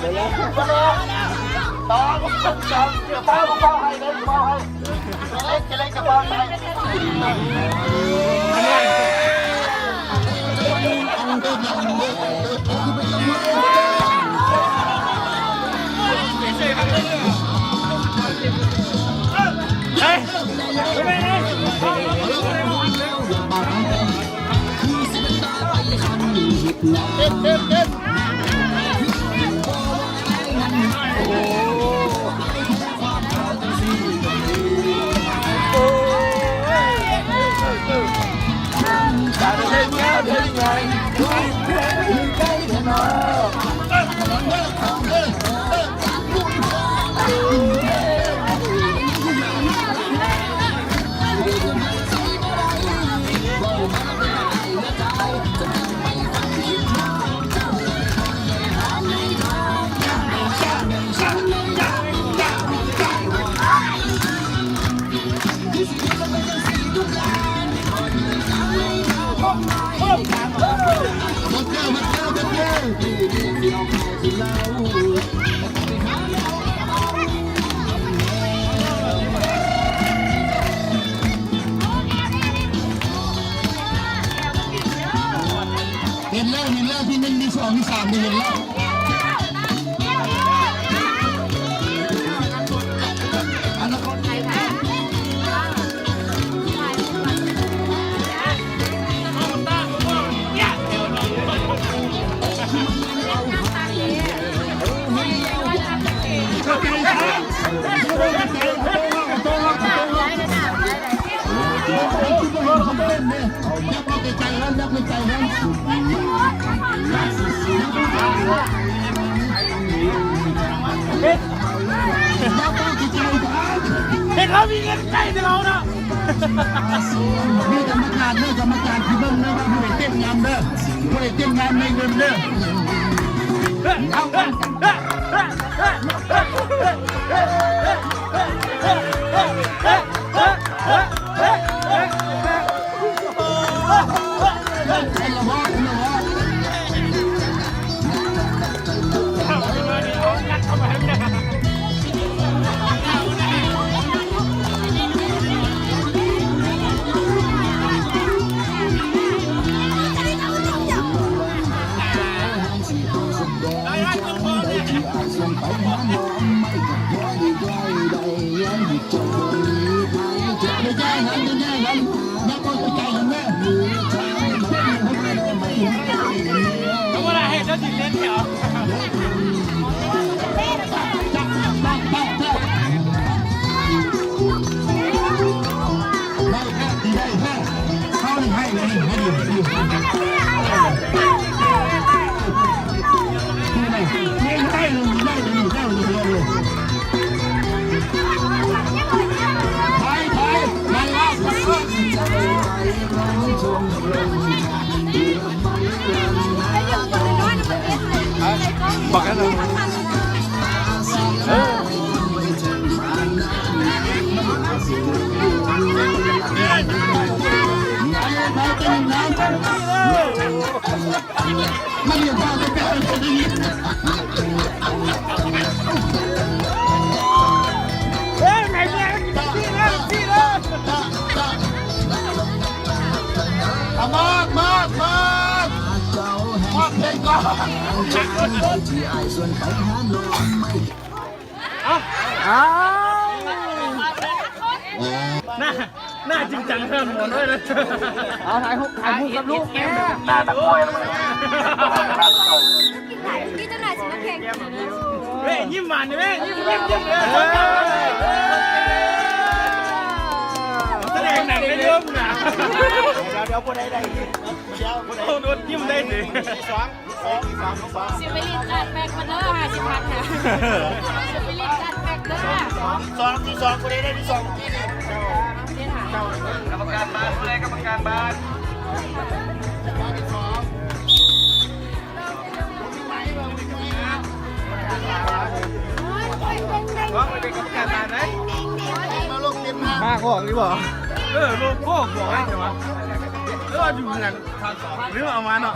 ມາແລ້ວ ສອງ ສອງ ເຈົ້າເຝົ້າໃຫ້ເດີ ເຝົ້າໃຫ້ ເຈເລັກ ເຈເລັກຈະເຝົ້າໃຫ້. ເຫັນແລ້ວ ເຫັນແລ້ວ ທີໜຶ່ງ ທີສອງ ທີສາມ ນີ້ເຫັນແລ້ວ. ເຫັນເຮົາມີເງິນໃຊ້ແຕ່ເຮົາເນາະ. ມີກຳມະການເດີ ກຳມະການຊິເບິ່ງເດີວ່າຜູ້ໃດເຕັ້ນງາມເດີ ຜູ້ໃດເຕັ້ນງາມໄດ້ເງິນເດີ. ເອົາ ບັກອັນນັ້ນ ເອີ ມັນຍັງພາໄປແປງໄດ້ຍິນ. ເອີ ໃນເມືອງນີ້ເລີຍ ນີ້ເລີຍ. ອາ ມາກ ມາກ ມາກ ມາກເພງກ່ອນ. ອ້າວ ໜ້າ ໜ້າຈິງຈັງຂະໜາດໝວນເລີຍນະ. ເອົາ ຖ່າຍຮູບ ຖ່າຍຮູບກັບລູກແມ່. ນີ້ເຈົ້າໜ້າຊິມາແຂ່ງກິນນະ. ເວີ້ຍ ຍິ້ມຫວານເວີ້ຍ ຍິ້ມ ຍິ້ມ ຍິ້ມເວີ້ຍ. ສະແດງໜັງໄດ້ເລີ່ມນະ. ດຽວ ດຽວ ຜູ້ໃດໄດ້ ດຽວ ຜູ້ໃດ ໂອ້ ໂດນຍິ້ມໄດ້ຕິ. ສອງ ສອງ ສອງ ສອງ ຊິໄປຫຼິ້ນກາດແມັກມາເດີ ຫ້າສິບພັນນະ. ຊິໄປຫຼິ້ນກາດແມັກເດີ. ສອງ ສອງ ທີ່ສອງ ຜູ້ໃດໄດ້ທີ່ສອງ ທີ່ນີ້. ກຳມະການບານ ຜູ້ໃດກຳມະການບານ. ສອງ ເປັນກຳມະການບານໄດ໋. ມາອອກນີ້ບໍ່? ເອີ ໂລໂກ້ບອກໄດ້ແຕ່ວ່າ ເອີ ຢູ່ເຮືອນ ຫຼືເອົາມາເນາະ.